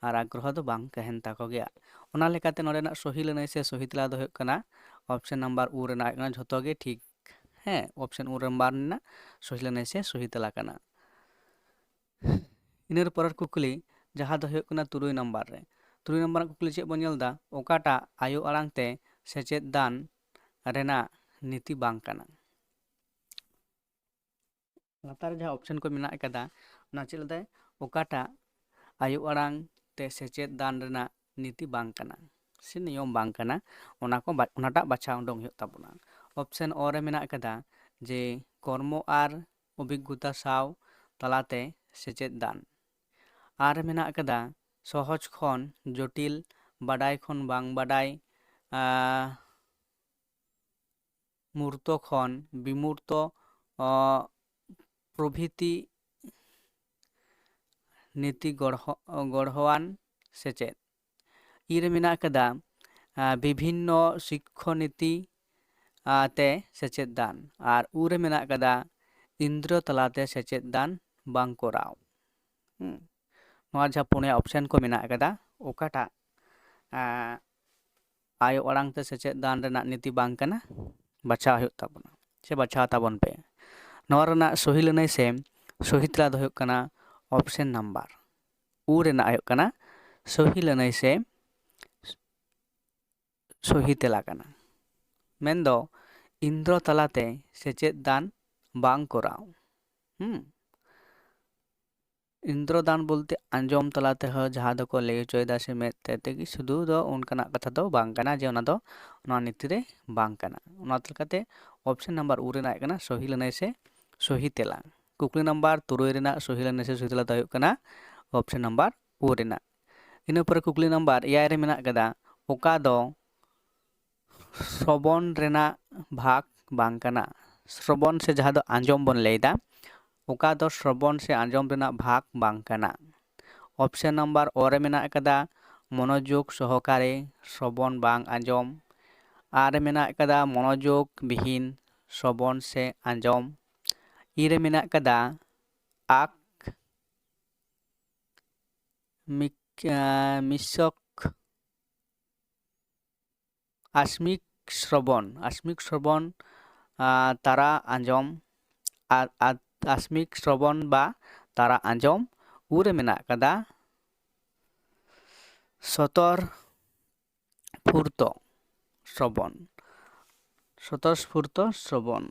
ᱟᱨ ᱟᱜᱽᱨᱚᱦᱚ ᱫᱚ ᱵᱟᱝ ᱛᱟᱦᱮᱱ ᱛᱟᱠᱚ ᱜᱮᱭᱟ᱾ ᱚᱱᱟ ᱞᱮᱠᱟᱛᱮ ᱱᱚᱰᱮᱱᱟᱜ ᱥᱚᱦᱤ ᱞᱟᱹᱱᱟᱹᱭ ᱥᱮ ᱥᱚᱦᱤ ᱛᱮᱞᱟ ᱫᱚ ᱦᱩᱭᱩᱜ ᱠᱟᱱᱟ ᱚᱯᱥᱮᱱ ᱱᱟᱢᱵᱟᱨ ᱩ ᱨᱮᱱᱟᱜ ᱦᱩᱭᱩᱜ ᱠᱟᱱᱟ ᱡᱷᱚᱛᱚ ᱜᱮ ᱴᱷᱤᱠ᱾ ᱦᱮᱸ, ᱚᱯᱥᱮᱱ ᱩ ᱨᱮᱱᱟᱜ ᱥᱚᱦᱤ ᱞᱟᱹᱱᱟᱹᱭ ᱥᱮ ᱥᱚᱦᱤ ᱛᱮᱞᱟ ᱠᱟᱱᱟ᱾ ᱤᱱᱟᱹ ᱯᱚᱨᱮᱨ ᱠᱩᱠᱞᱤ, ᱡᱟᱦᱟᱸ ᱫᱚ ᱦᱩᱭᱩᱜ ᱠᱟᱱᱟ ᱛᱩᱨᱩᱭ ᱱᱟᱢᱵᱟᱨ ᱨᱮ᱾ ᱛᱩᱨᱩᱭ ᱱᱟᱢᱵᱟᱨ ᱨᱮᱱᱟᱜ ᱠᱩᱠᱞᱤ ᱪᱮᱫ ᱵᱚᱱ ᱧᱮᱞ ᱮᱫᱟ? ᱚᱠᱟᱴᱟᱜ ᱟᱭᱳ ᱟᱲᱟᱝ ᱛᱮ ᱥᱮᱪᱮᱫ ᱫᱟᱱ ᱨᱮᱱᱟᱜ ᱱᱤᱛᱤ ᱵᱟᱝ ᱠᱟᱱᱟ? ᱞᱟᱛᱟᱨ ᱨᱮ ᱡᱟᱦᱟᱸ ᱚᱯᱥᱮᱱ ᱠᱚ ᱢᱮᱱᱟᱜ ᱟᱠᱟᱫᱟ, ᱚᱱᱟ ᱪᱮᱫ ᱞᱮᱠᱟ? ᱚᱠᱟᱴᱟᱜ ᱟᱭᱳ ᱟᱲᱟᱝ ᱛᱮ ᱥᱮᱪᱮᱫ ᱫᱟᱱ ᱨᱮᱱᱟᱜ ᱱᱤᱛᱤ ᱵᱟᱝ ᱠᱟᱱᱟ ᱥᱮ ᱱᱤᱭᱚᱢ ᱵᱟᱝ ᱠᱟᱱᱟ, ᱚᱱᱟ ᱠᱚ ᱵᱟ-, ᱚᱱᱟᱴᱟᱜ ᱵᱟᱪᱷᱟᱣ ᱩᱰᱩᱝ ᱦᱩᱭᱩᱜ ᱛᱟᱵᱚᱱᱟ᱾ ᱚᱯᱥᱮᱱ ᱚ ᱨᱮ ᱢᱮᱱᱟᱜ ᱟᱠᱟᱫᱟ ᱡᱮ ᱠᱚᱨᱢᱚ ᱟᱨ ᱚᱵᱷᱤᱜᱽᱜᱚᱛᱟ ᱥᱟᱶ ᱛᱟᱞᱟᱛᱮ ᱥᱮᱪᱮᱫ ᱫᱟᱱ᱾ ᱟᱨ ᱢᱮᱱᱟᱜ ᱟᱠᱟᱫᱟ ᱥᱚᱦᱚᱡ ᱠᱷᱚᱱ ᱡᱚᱴᱤᱞ, ᱵᱟᱰᱟᱭ ᱠᱷᱚᱱ ᱵᱟᱝ ᱵᱟᱰᱟᱭ, ᱟᱨ ᱢᱩᱨᱛᱚ ᱠᱷᱚᱱ ᱵᱤᱢᱩᱨᱛᱚ, ᱚ, ᱯᱨᱚᱵᱷᱨᱤᱛᱤ ᱱᱤᱛᱤ ᱜᱚᱲᱦᱚ-, ᱜᱚᱲᱦᱚᱣᱟᱱ ᱥᱮᱪᱮᱫ᱾ ᱤ ᱨᱮ ᱢᱮᱱᱟᱜ ᱟᱠᱟᱫᱟ, ᱟ, ᱵᱤᱵᱷᱤᱱᱱᱚ ᱥᱤᱠᱠᱷᱚ ᱱᱤᱛᱤ, ᱟ, ᱛᱮ ᱥᱮᱪᱮᱫ ᱫᱟᱱ᱾ ᱟᱨ ᱩ ᱨᱮ ᱢᱮᱱᱟᱜ ᱟᱠᱟᱫᱟ ᱤᱱᱫᱨᱚ ᱛᱟᱞᱟᱛᱮ ᱥᱮᱪᱮᱫ ᱫᱟᱱ ᱵᱟᱝ ᱠᱚᱨᱟᱣ᱾ ᱦᱩᱸ᱾ ᱱᱚᱣᱟ ᱡᱟᱦᱟᱸ ᱯᱩᱱᱭᱟ ᱚᱯᱥᱮᱱ ᱠᱚ ᱢᱮᱱᱟᱜ ᱟᱠᱟᱫᱟ, ᱚᱠᱟᱴᱟᱜ, ᱟ, ᱟᱭᱳ ᱟᱲᱟᱝ ᱛᱮ ᱥᱮᱪᱮᱫ ᱫᱟᱱ ᱨᱮᱱᱟᱜ ᱱᱤᱛᱤ ᱵᱟᱝ ᱠᱟᱱᱟ, ᱵᱟᱪᱷᱟᱣ ᱦᱩᱭᱩᱜ ᱛᱟᱵᱚᱱᱟ ᱥᱮ ᱵᱟᱪᱷᱟᱣ ᱛᱟᱵᱚᱱ ᱯᱮ᱾ ᱱᱚᱣᱟ ᱨᱮᱱᱟᱜ ᱥᱚᱦᱤ ᱞᱟᱹᱱᱟᱹᱭ ᱥᱮ ᱥᱚᱦᱤ ᱛᱮᱞᱟ ᱫᱚ ᱦᱩᱭᱩᱜ ᱠᱟᱱᱟ ᱚᱯᱥᱮᱱ ᱱᱟᱢᱵᱟᱨ ᱩ ᱨᱮᱱᱟᱜ ᱦᱩᱭᱩᱜ ᱠᱟᱱᱟ ᱥᱚᱦᱤ ᱞᱟᱹᱱᱟᱹᱭ ᱥᱮ ᱥᱚᱦᱤ ᱛᱮᱞᱟ ᱠᱟᱱᱟ᱾ ᱢᱮᱱᱫᱚ ᱤᱱᱫᱨᱚ ᱛᱟᱞᱟᱛᱮ ᱥᱮᱪᱮᱫ ᱫᱟᱱ ᱵᱟᱝ ᱠᱚᱨᱟᱣ᱾ ᱦᱩᱸ᱾ ᱤᱱᱫᱨᱚᱫᱟᱱ ᱵᱚᱞᱛᱮ ᱟᱸᱡᱚᱢ ᱛᱟᱞᱟ ᱛᱮᱦᱚᱸ ᱡᱟᱦᱟᱸ ᱫᱚᱠᱚ ᱞᱟᱹᱭ ᱦᱚᱪᱚᱭᱮᱫᱟ ᱥᱮ ᱢᱮᱫ ᱛᱮ ᱛᱮᱜᱮ, ᱥᱩᱫᱷᱩ ᱫᱚ ᱚᱱᱠᱟᱱᱟᱜ ᱠᱟᱛᱷᱟ ᱫᱚ ᱵᱟᱝ ᱠᱟᱱᱟ ᱡᱮ ᱚᱱᱟ ᱫᱚ ᱱᱚᱣᱟ ᱱᱤᱛᱤ ᱨᱮ ᱵᱟᱝ ᱠᱟᱱᱟ᱾ ᱚᱱᱟ ᱞᱮᱠᱟᱛᱮ ᱚᱯᱥᱮᱱ ᱱᱟᱢᱵᱟᱨ ᱩ ᱨᱮᱱᱟᱜ ᱠᱟᱱᱟ ᱥᱚᱦᱤ ᱞᱟᱹᱱᱟᱹᱭ ᱥᱮ ᱥᱚᱦᱤ ᱛᱮᱞᱟ᱾ ᱠᱩᱠᱞᱤ ᱱᱟᱢᱵᱟᱨ ᱛᱩᱨᱩᱭ ᱨᱮᱱᱟᱜ ᱥᱚᱦᱤ ᱞᱟᱹᱱᱟᱹᱭ ᱥᱮ ᱥᱚᱦᱤ ᱛᱮᱞᱟ ᱫᱚ ᱦᱩᱭᱩᱜ ᱠᱟᱱᱟ ᱚᱯᱥᱮᱱ ᱱᱟᱢᱵᱟᱨ ᱩ ᱨᱮᱱᱟᱜ᱾ ᱤᱱᱟᱹ ᱯᱚᱨᱮ ᱠᱩᱠᱞᱤ ᱱᱟᱢᱵᱟᱨ ᱮᱭᱟᱭ ᱨᱮ ᱢᱮᱱᱟᱜ ᱠᱟᱫᱟ, ᱚᱠᱟ ᱫᱚ ᱥᱨᱚᱵᱚᱱ ᱨᱮᱱᱟᱜ ᱵᱷᱟᱜᱽ ᱵᱟᱝ ᱠᱟᱱᱟ᱾ ᱥᱨᱚᱵᱚᱱ ᱥᱮ ᱡᱟᱦᱟᱸ ᱫᱚ ᱟᱸᱡᱚᱢ ᱵᱚᱱ ᱞᱟᱹᱭᱫᱟ, ᱚᱠᱟ ᱫᱚ ᱥᱨᱚᱵᱚᱱ ᱥᱮ ᱟᱸᱡᱚᱢ ᱨᱮᱱᱟᱜ ᱵᱷᱟᱜᱽ ᱵᱟᱝ ᱠᱟᱱᱟ᱾ ᱚᱯᱥᱮᱱ ᱱᱟᱢᱵᱟᱨ ᱚ ᱨᱮ ᱢᱮᱱᱟᱜ ᱟᱠᱟᱫᱟ ᱢᱚᱱᱳᱡᱳᱜᱽ ᱥᱚᱦᱚᱠᱟᱨᱮ ᱥᱨᱚᱵᱚᱱ ᱵᱟᱝ ᱟᱸᱡᱚᱢ, ᱟᱨ ᱨᱮ ᱢᱮᱱᱟᱜ ᱟᱠᱟᱫᱟ ᱢᱚᱱᱳᱡᱳᱜᱽ ᱵᱤᱦᱤᱱ ᱥᱨᱚᱵᱚᱱ ᱥᱮ ᱟᱸᱡᱚᱢ, ᱤ ᱨᱮ ᱢᱮᱱᱟᱜ ᱟᱠᱟᱫᱟ ᱟᱠ ᱢᱤᱠ-, ᱟᱸ, ᱢᱤᱥᱚᱠ ᱟᱥᱢᱤᱠ ᱥᱨᱚᱵᱚᱱ, ᱟᱥᱢᱤᱠ ᱥᱨᱚᱵᱚᱱ, ᱟᱸ, ᱛᱟᱨᱟ ᱟᱸᱡᱚᱢ, ᱟ-, ᱟ-, ᱟᱥᱢᱤᱠ ᱥᱨᱚᱵᱚᱱ ᱵᱟ ᱛᱟᱨᱟ ᱟᱸᱡᱚᱢ, ᱩ ᱨᱮ ᱢᱮᱱᱟᱜ ᱟᱠᱟᱫᱟ ᱥᱚᱛᱚᱨ ᱯᱷᱩᱨᱛᱚ ᱥᱨᱚᱵᱚᱱ, ᱥᱚᱛᱚᱨ ᱯᱷᱩᱨᱛᱚ ᱥᱨᱚᱵᱚᱱ᱾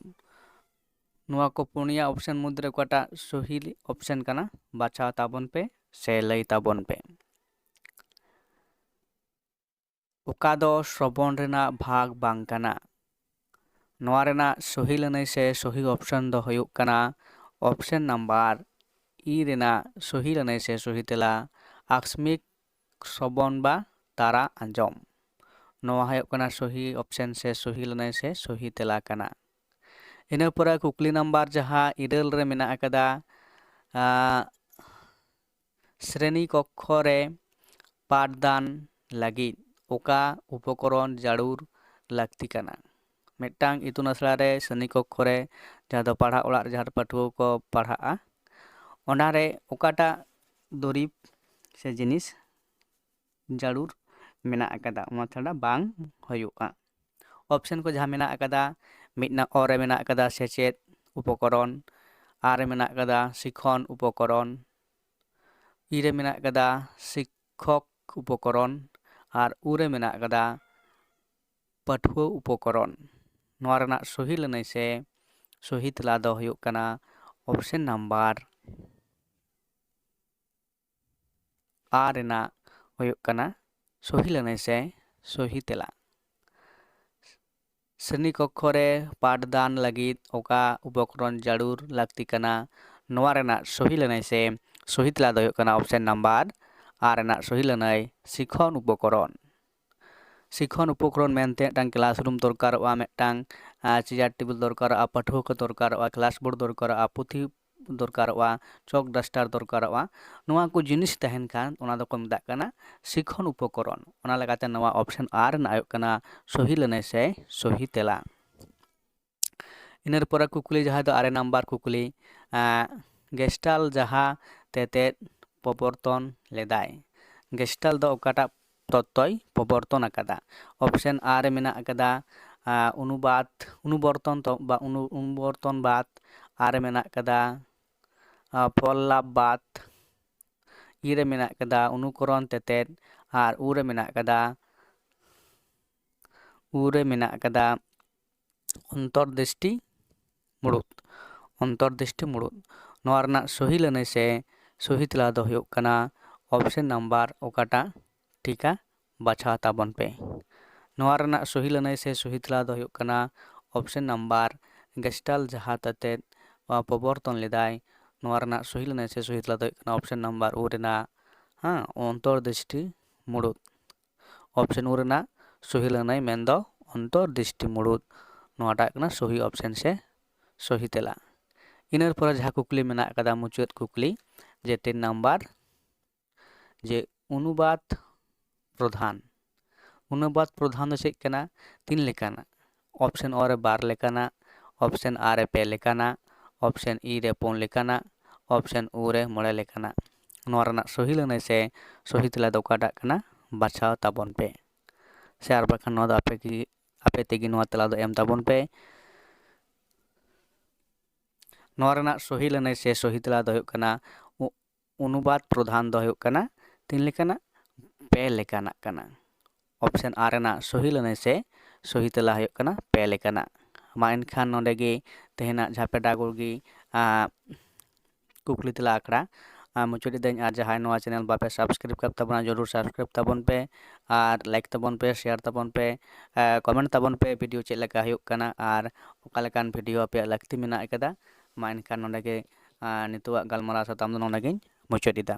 ᱱᱚᱣᱟ ᱠᱚ ᱯᱩᱱᱭᱟ ᱚᱯᱥᱮᱱ ᱢᱩᱫᱽᱨᱮ ᱚᱠᱟᱴᱟᱜ ᱥᱚᱦᱤ ᱚᱯᱥᱮᱱ ᱠᱟᱱᱟ, ᱵᱟᱪᱷᱟᱣ ᱛᱟᱵᱚᱱ ᱯᱮ ᱥᱮ ᱞᱟᱹᱭ ᱛᱟᱵᱚᱱ ᱯᱮ᱾ ᱚᱠᱟ ᱫᱚ ᱥᱨᱚᱵᱚᱱ ᱨᱮᱱᱟᱜ ᱵᱷᱟᱜᱽ ᱵᱟᱝ ᱠᱟᱱᱟ᱾ ᱱᱚᱣᱟ ᱨᱮᱱᱟᱜ ᱥᱚᱦᱤ ᱞᱟᱹᱱᱟᱹᱭ ᱥᱮ ᱥᱚᱦᱤ ᱚᱯᱥᱮᱱ ᱫᱚ ᱦᱩᱭᱩᱜ ᱠᱟᱱᱟ ᱚᱯᱥᱮᱱ ᱱᱟᱢᱵᱟᱨ ᱤ ᱨᱮᱱᱟᱜ ᱥᱚᱦᱤ ᱞᱟᱹᱱᱟᱹᱭ ᱥᱮ ᱥᱚᱦᱤ ᱛᱮᱞᱟ, ᱟᱠᱥᱢᱤᱠ ᱥᱨᱚᱵᱚᱱ ᱵᱟ ᱛᱟᱨᱟ ᱟᱸᱡᱚᱢ᱾ ᱱᱚᱣᱟ ᱦᱩᱭᱩᱜ ᱠᱟᱱᱟ ᱥᱚᱦᱤ ᱚᱯᱥᱮᱱ ᱥᱮ ᱥᱚᱦᱤ ᱞᱟᱹᱱᱟᱹᱭ ᱥᱮ ᱥᱚᱦᱤ ᱛᱮᱞᱟ ᱠᱟᱱᱟ᱾ ᱤᱱᱟᱹ ᱯᱚᱨᱮ ᱠᱩᱠᱞᱤ ᱱᱟᱢᱵᱟᱨ ᱡᱟᱦᱟᱸ ᱤᱨᱟᱹᱞ ᱨᱮ ᱢᱮᱱᱟᱜ ᱟᱠᱟᱫᱟ, ᱟᱸ, ᱥᱨᱮᱱᱤ ᱠᱚᱠᱠᱷᱚ ᱨᱮ ᱯᱟᱴᱷᱫᱟᱱ ᱞᱟᱹᱜᱤᱫ ᱚᱠᱟ ᱩᱯᱚᱠᱚᱨᱚᱱ ᱡᱟᱹᱨᱩᱲ ᱞᱟᱹᱠᱛᱤ ᱠᱟᱱᱟ? ᱢᱤᱫᱴᱟᱝ ᱤᱛᱩᱱ ᱟᱥᱲᱟ ᱨᱮ ᱥᱨᱮᱱᱤ ᱠᱚᱠᱠᱷᱚ ᱨᱮ, ᱡᱟᱦᱟᱸ ᱫᱚ ᱯᱟᱲᱦᱟᱜ ᱚᱲᱟᱜ ᱨᱮ ᱡᱟᱦᱟᱸ ᱨᱮ ᱯᱟᱹᱴᱷᱩᱣᱟᱹ ᱠᱚ ᱯᱟᱲᱦᱟᱜᱼᱟ, ᱚᱱᱟ ᱨᱮ ᱚᱠᱟᱴᱟᱜ ᱫᱩᱨᱤᱵᱽ ᱥᱮ ᱡᱤᱱᱤᱥ ᱡᱟᱹᱨᱩᱲ ᱢᱮᱱᱟᱜ ᱟᱠᱟᱫᱟ, ᱚᱱᱟ ᱪᱷᱟᱰᱟ ᱵᱟᱝ ᱦᱩᱭᱩᱜᱼᱟ᱾ ᱚᱯᱥᱮᱱ ᱠᱚ ᱡᱟᱦᱟᱸ ᱢᱮᱱᱟᱜ ᱟᱠᱟᱫᱟ, ᱢᱤᱫ ᱱᱟ-, ᱚ ᱨᱮ ᱢᱮᱱᱟᱜ ᱟᱠᱟᱫᱟ ᱥᱮᱪᱮᱫ ᱩᱯᱚᱠᱚᱨᱚᱱ, ᱟ ᱨᱮ ᱢᱮᱱᱟᱜ ᱟᱠᱟᱫᱟ ᱥᱤᱠᱷᱚᱱ ᱩᱯᱚᱠᱚᱨᱚᱱ, ᱤ ᱨᱮ ᱢᱮᱱᱟᱜ ᱟᱠᱟᱫᱟ ᱥᱤᱠᱠᱷᱚᱠ ᱩᱯᱚᱠᱚᱨᱚᱱ, ᱟᱨ ᱩ ᱨᱮ ᱢᱮᱱᱟᱜ ᱟᱠᱟᱫᱟ ᱯᱟᱹᱴᱷᱩᱣᱟᱹ ᱩᱯᱚᱠᱚᱨᱚᱱ᱾ ᱱᱚᱣᱟ ᱨᱮᱱᱟᱜ ᱥᱚᱦᱤ ᱞᱟᱹᱱᱟᱹᱭ ᱥᱮ ᱥᱚᱦᱤ ᱛᱮᱞᱟ ᱫᱚ ᱦᱩᱭᱩᱜ ᱠᱟᱱᱟ ᱚᱯᱥᱮᱱ ᱱᱟᱢᱵᱟᱨ ᱟ ᱨᱮᱱᱟᱜ ᱦᱩᱭᱩᱜ ᱠᱟᱱᱟ ᱥᱚᱦᱤ ᱞᱟᱹᱱᱟᱹᱭ ᱥᱮ ᱥᱚᱦᱤ ᱛᱮᱞᱟ᱾ ᱥᱨᱮᱱᱤ ᱠᱚᱠᱠᱷᱚ ᱨᱮ ᱯᱟᱴᱷᱫᱟᱱ ᱞᱟᱹᱜᱤᱫ ᱚᱠᱟ ᱩᱯᱚᱠᱨᱚᱱ ᱡᱟᱹᱨᱩᱲ ᱞᱟᱹᱠᱛᱤ ᱠᱟᱱᱟ? ᱱᱚᱣᱟ ᱨᱮᱱᱟᱜ ᱥᱚᱦᱤ ᱞᱟᱹᱱᱟᱹᱭ ᱥᱮ ᱥᱚᱦᱤ ᱛᱮᱞᱟ ᱫᱚ ᱦᱩᱭᱩᱜ ᱠᱟᱱᱟ ᱚᱯᱥᱮᱱ ᱱᱟᱢᱵᱟᱨ ᱟ ᱨᱮᱱᱟᱜ ᱥᱚᱦᱤ ᱞᱟᱹᱱᱟᱹᱭ, ᱥᱤᱠᱷᱚᱱ ᱩᱯᱚᱠᱨᱚᱱ᱾ ᱥᱤᱠᱷᱚᱱ ᱩᱯᱚᱠᱨᱚᱱ ᱢᱮᱱᱛᱮ ᱢᱤᱫᱴᱟᱝ ᱠᱞᱟᱥᱨᱩᱢ ᱫᱚᱨᱠᱟᱨᱚᱜᱼᱟ, ᱢᱤᱫᱴᱟᱝ ᱪᱮᱭᱟᱨ ᱴᱮᱵᱤᱞ ᱫᱚᱨᱠᱟᱨᱚᱜᱼᱟ, ᱯᱟᱹᱴᱷᱩᱣᱟᱹ ᱠᱚ ᱫᱚᱨᱠᱟᱨᱚᱜᱼᱟ, ᱠᱞᱟᱥᱵᱳᱨᱰ ᱫᱚᱨᱠᱟᱨᱚᱜᱼᱟ, ᱯᱩᱛᱷᱤ ᱫᱚᱨᱠᱟᱨᱚᱜᱼᱟ, ᱪᱚᱠ ᱰᱟᱥᱴᱟᱨ ᱫᱚᱨᱠᱟᱨᱚᱜᱼᱟ᱾ ᱱᱚᱣᱟ ᱠᱚ ᱡᱤᱱᱤᱥ ᱛᱟᱦᱮᱱ ᱠᱷᱟᱱ ᱚᱱᱟ ᱫᱚᱠᱚ ᱢᱮᱛᱟᱜ ᱠᱟᱱᱟ ᱥᱤᱠᱷᱚᱱ ᱩᱯᱚᱠᱚᱨᱚᱱ᱾ ᱚᱱᱟ ᱞᱮᱠᱟᱛᱮ ᱱᱚᱣᱟ ᱚᱯᱥᱮᱱ ᱟᱨ ᱨᱮᱱᱟᱜ ᱦᱩᱭᱩᱜ ᱠᱟᱱᱟ ᱥᱚᱦᱤ ᱞᱟᱹᱱᱟᱹᱭ ᱥᱮ ᱥᱚᱦᱤ ᱛᱮᱞᱟ᱾ ᱤᱱᱟᱹ ᱯᱚᱨᱮ ᱠᱩᱠᱞᱤ ᱡᱟᱦᱟᱸ ᱫᱚ ᱟᱨᱮ ᱱᱟᱢᱵᱟᱨ ᱠᱩᱠᱞᱤ, ᱜᱮᱥᱴᱟᱞ ᱡᱟᱦᱟᱸ ᱛᱮᱛᱮᱫ ᱯᱚᱵᱚᱨᱛᱚᱱ ᱞᱮᱫᱟᱭ, ᱜᱮᱥᱴᱟᱞ ᱫᱚ ᱚᱠᱟᱴᱟᱜ ᱛᱚᱛᱛᱚᱭ ᱯᱚᱵᱚᱨᱛᱚᱱ ᱟᱠᱟᱫᱟ? ᱚᱯᱥᱮᱱ ᱟ ᱨᱮ ᱢᱮᱱᱟᱜ ᱟᱠᱟᱫᱟ ᱚᱱᱩᱵᱟᱫ, ᱚᱱᱩᱵᱚᱨᱛᱚᱱ ᱛᱚ ᱵᱟ ᱚᱱᱩ- ᱚᱱᱩᱵᱚᱨᱛᱚᱱ ᱵᱟᱫ, ᱟ ᱨᱮ ᱢᱮᱱᱟᱜ ᱟᱠᱟᱫᱟ ᱯᱷᱚᱞᱞᱟᱵ ᱵᱟᱫ, ᱤ ᱨᱮ ᱢᱮᱱᱟᱜ ᱟᱠᱟᱫᱟ ᱚᱱᱩᱠᱚᱨᱚᱱ ᱛᱮᱛᱮᱫ, ᱟᱨ ᱩ ᱨᱮ ᱢᱮᱱᱟᱜ ᱟᱠᱟᱫᱟ ᱩ ᱨᱮ ᱢᱮᱱᱟᱜ ᱟᱠᱟᱫᱟ ᱚᱱᱛᱚᱨᱫᱤᱥᱴᱤ ᱢᱩᱲᱩᱫ᱾ ᱚᱱᱛᱚᱨᱫᱤᱥᱴᱤ ᱢᱩᱲᱩᱫ᱾ ᱱᱚᱣᱟ ᱨᱮᱱᱟᱜ ᱥᱚᱦᱤ ᱞᱟᱹᱱᱟᱹᱭ ᱥᱮ ᱥᱚᱦᱤ ᱛᱮᱞᱟ ᱫᱚ ᱦᱩᱭᱩᱜ ᱠᱟᱱᱟ ᱚᱯᱥᱮᱱ ᱱᱟᱢᱵᱟᱨ ᱚᱠᱟᱴᱟᱜ ᱴᱷᱤᱠᱟ, ᱵᱟᱪᱷᱟᱣ ᱛᱟᱵᱚᱱ ᱯᱮ᱾ ᱱᱚᱣᱟ ᱨᱮᱱᱟᱜ ᱥᱚᱦᱤ ᱞᱟᱹᱱᱟᱹᱭ ᱥᱮ ᱥᱚᱦᱤ ᱛᱮᱞᱟ ᱫᱚ ᱦᱩᱭᱩᱜ ᱠᱟᱱᱟ ᱚᱯᱥᱮᱱ ᱱᱟᱢᱵᱟᱨ ᱜᱮᱥᱴᱟᱞ ᱡᱟᱦᱟᱸ ᱛᱮᱛᱮᱫ ᱯᱚᱵᱚᱨᱛᱚᱱ ᱞᱮᱫᱟᱭ᱾ ᱱᱚᱣᱟ ᱨᱮᱱᱟᱜ ᱥᱚᱦᱤ ᱞᱟᱹᱱᱟᱹᱭ ᱥᱮ ᱥᱚᱦᱤ ᱛᱮᱞᱟ ᱫᱚ ᱦᱩᱭᱩᱜ ᱠᱟᱱᱟ ᱚᱯᱥᱮᱱ ᱱᱟᱢᱵᱟᱨ ᱩ ᱨᱮᱱᱟᱜ, ᱦᱮᱸ, ᱚᱱᱛᱚᱨ ᱫᱨᱤᱥᱴᱤ ᱢᱩᱲᱩᱫ᱾ ᱚᱯᱥᱮᱱ ᱩ ᱨᱮᱱᱟᱜ ᱥᱚᱦᱤ ᱞᱟᱹᱱᱟᱹᱭ ᱢᱮᱱᱫᱚ ᱚᱱᱛᱚᱨ ᱫᱨᱤᱥᱴᱤ ᱢᱩᱲᱩᱫ᱾ ᱱᱚᱣᱟᱴᱟᱜ ᱠᱟᱱᱟ ᱥᱚᱦᱤ ᱚᱯᱥᱮᱱ ᱥᱮ ᱥᱚᱦᱤ ᱛᱮᱞᱟ᱾ ᱤᱱᱟᱹ ᱯᱚᱨᱮ ᱡᱟᱦᱟᱸ ᱠᱩᱠᱞᱤ ᱢᱮᱱᱟᱜ ᱟᱠᱟᱫᱟ, ᱢᱩᱪᱟᱹᱫ ᱠᱩᱠᱞᱤ, ᱡᱮ ᱛᱤᱱ ᱱᱟᱢᱵᱟᱨ, ᱡᱮ ᱚᱱᱩᱵᱟᱫ ᱯᱨᱚᱫᱷᱟᱱ᱾ ᱚᱱᱩᱵᱟᱫ ᱯᱨᱚᱫᱷᱟᱱ ᱫᱚ ᱪᱮᱫ ᱠᱟᱱᱟ? ᱛᱤᱱ ᱞᱮᱠᱟᱱᱟᱜ᱾ ᱚᱯᱥᱮᱱ ᱚ ᱨᱮ ᱵᱟᱨ ᱞᱮᱠᱟᱱᱟᱜ, ᱚᱯᱥᱮᱱ ᱟ ᱨᱮ ᱯᱮ ᱞᱮᱠᱟᱱᱟᱜ, ᱚᱯᱥᱮᱱ ᱤ ᱨᱮ ᱯᱩᱱ ᱞᱮᱠᱟᱱᱟᱜ, ᱚᱯᱥᱮᱱ ᱩ ᱨᱮ ᱢᱚᱬᱮ ᱞᱮᱠᱟᱱᱟᱜ᱾ ᱱᱚᱣᱟ ᱨᱮᱱᱟᱜ ᱥᱚᱦᱤ ᱞᱟᱹᱱᱟᱹᱭ ᱥᱮ ᱥᱚᱦᱤ ᱛᱮᱞᱟ ᱫᱚ ᱚᱠᱟᱴᱟᱜ ᱠᱟᱱᱟ? ᱵᱟᱪᱷᱟᱣ ᱛᱟᱵᱚᱱ ᱯᱮ᱾ ᱥᱮ ᱟᱨ ᱵᱟᱠᱷᱟᱱ ᱱᱚᱣᱟ ᱫᱚ ᱟᱯᱮ ᱜᱮ, ᱟᱯᱮ ᱛᱮᱜᱮ ᱱᱚᱣᱟ ᱛᱮᱞᱟ ᱫᱚ ᱮᱢ ᱛᱟᱵᱚᱱ ᱯᱮ᱾ ᱱᱚᱣᱟ ᱨᱮᱱᱟᱜ ᱥᱚᱦᱤ ᱞᱟᱹᱱᱟᱹᱭ ᱥᱮ ᱥᱚᱦᱤ ᱛᱮᱞᱟ ᱫᱚ ᱦᱩᱭᱩᱜ ᱠᱟᱱᱟ ᱚ- ᱚᱱᱩᱵᱟᱫ ᱯᱨᱚᱫᱷᱟᱱ ᱫᱚ ᱦᱩᱭᱩᱜ ᱠᱟᱱᱟ ᱛᱤᱱ ᱞᱮᱠᱟᱱᱟᱜ? ᱯᱮ ᱞᱮᱠᱟᱱᱟᱜ ᱠᱟᱱᱟ᱾ ᱚᱯᱥᱮᱱ ᱟ ᱨᱮᱱᱟᱜ ᱥᱚᱦᱤ ᱞᱟᱹᱱᱟᱹᱭ ᱥᱮ ᱥᱚᱦᱤ ᱛᱮᱞᱟ ᱦᱩᱭᱩᱜ ᱠᱟᱱᱟ ᱯᱮ ᱞᱮᱠᱟᱱᱟᱜ᱾ ᱢᱟ ᱮᱱᱠᱷᱟᱱ ᱱᱚᱰᱮ ᱜᱮ ᱛᱮᱦᱮᱧᱟᱜ ᱡᱟᱦᱟᱸ ᱯᱮᱰᱟᱜᱳᱜᱤ, ᱟ, ᱠᱩᱠᱞᱤ ᱛᱮᱞᱟ ᱟᱠᱷᱲᱟ ᱟᱨ ᱢᱩᱪᱟᱹᱫ ᱮᱫᱟᱹᱧ᱾ ᱟᱨ ᱡᱟᱦᱟᱸᱭ ᱱᱚᱣᱟ channel ᱵᱟᱯᱮ subscribe ᱠᱟᱫ ᱛᱟᱵᱚᱱᱟ, ᱡᱚᱨᱩᱨ subscribe ᱛᱟᱵᱚᱱ ᱯᱮ, ᱟᱨ like ᱛᱟᱵᱚᱱ ᱯᱮ, share ᱛᱟᱵᱚᱱ ᱯᱮ, comment ᱛᱟᱵᱚᱱ ᱯᱮ video ᱪᱮᱫ ᱞᱮᱠᱟ ᱦᱩᱭᱩᱜ ᱠᱟᱱᱟ ᱟᱨ ᱚᱠᱟ ᱞᱮᱠᱟᱱ video ᱟᱯᱮᱭᱟᱜ ᱞᱟᱹᱠᱛᱤ ᱢᱮᱱᱟᱜ ᱟᱠᱟᱫᱟ᱾ ᱢᱟ ᱮᱱᱠᱷᱟᱱ ᱱᱚᱰᱮ ᱜᱮ ᱱᱤᱛᱚᱜᱟᱜ ᱜᱟᱞᱢᱟᱨᱟᱣ ᱥᱟᱛᱟᱢ ᱫᱚ ᱱᱚᱰᱮ ᱜᱤᱧ ᱢᱩᱪᱟᱹᱫ ᱮᱫᱟ᱾